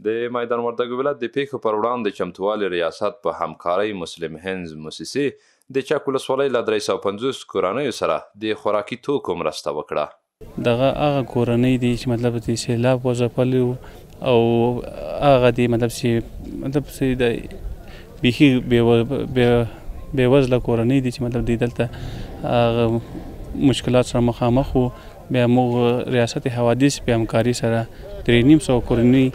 د میدان وردګو ولایت د پېښو پر وړاندې چمتووالي ریاست په همکارۍ مسلم هنز موسسې د چک ولسوالۍ له 350 کورنیو سره د خوراکي توکو مرسته وکړه. دغه هغه کورنۍ دي چې مطلب د سیلاب وځپلي او هغه دي مطلب چې مطلب چې د بیخي بې وزله کورنۍ دي چې مطلب دوی دلته هغه مشکلات سره مخامخ وو. بیا موږ ریاست حوادث په همکاري سره 350 کورنۍ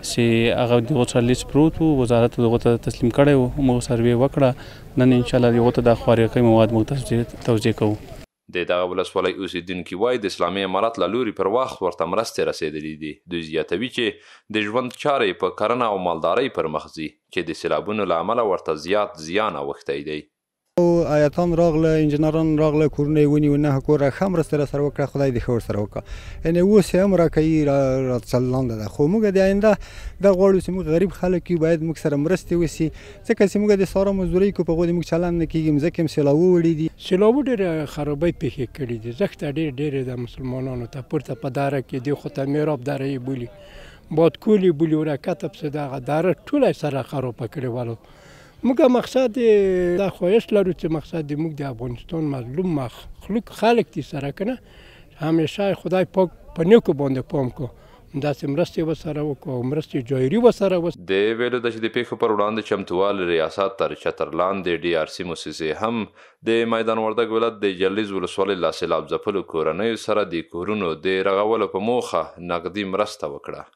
چې هغه دغو سره لیست پروت وو، وزارت دغو ته تسلیم کړی وو، موږ سروې وکړه. نن انشاءالله دغو ته دا خوارکۍ مواد موږ توزیع کوو. د دغه ولسوالۍ اوسېدونکي وايي، د اسلامي امارت له لوري پر وخت ورته مرستې رسېدلې دي. دوی زیاتوي چې د ژوند چارې په کرنه او مالدارۍ پر مخ ځي، چې د سېلابونو له امله ورته زیات زیان اوښتی دی. ایتان راغله، انجنیران راغله، کورونه یې ونیو، نه کوره ښه مرسته را سره وکړه، خدای دې ښه ورسره وکړه. یعنې اوس یې هم راکوي، را چلانده ده. خو موږ د آینده دا غواړو چې موږ غریب خلک یو، باید موږ سره مرستې وشي، ځکه چې موږ د سارا مزدورۍ کو په غو دې موږ چلند نه کېږي، مځکې هم سېلاوو وړي دي. سېلاوو ډېرې خرابۍ پېښې کړې دي، زښته ډېر ډېرې ده مسلمانانو ته. پورته په دره کې دې خو ته میراب دره یې بولي، بادکول یې بولي، ورکته پسې دغه دره ټوله یې سره خرابه کړې وه. موږ مقصد دا خواهش لرو چې مقصد موږ د افغانستان مظلوم مخلوق خلک دي سره کنه، همیشه خدای پاک په نیکو باندې پام کو، داسې مرستې ورسره وکړو او مرستې جایري ورسره وس. د ویلو ده چې د پېښو پر وړاندې چمتووالي ریاست تر چتر لاندې ډي آر سي موسسې هم د میدان وردګ ولایت د جلریز ولسوالۍ له سېلاب ځپلو کورنیو سره د کورونو د رغولو په موخه نقدي مرسته وکړه.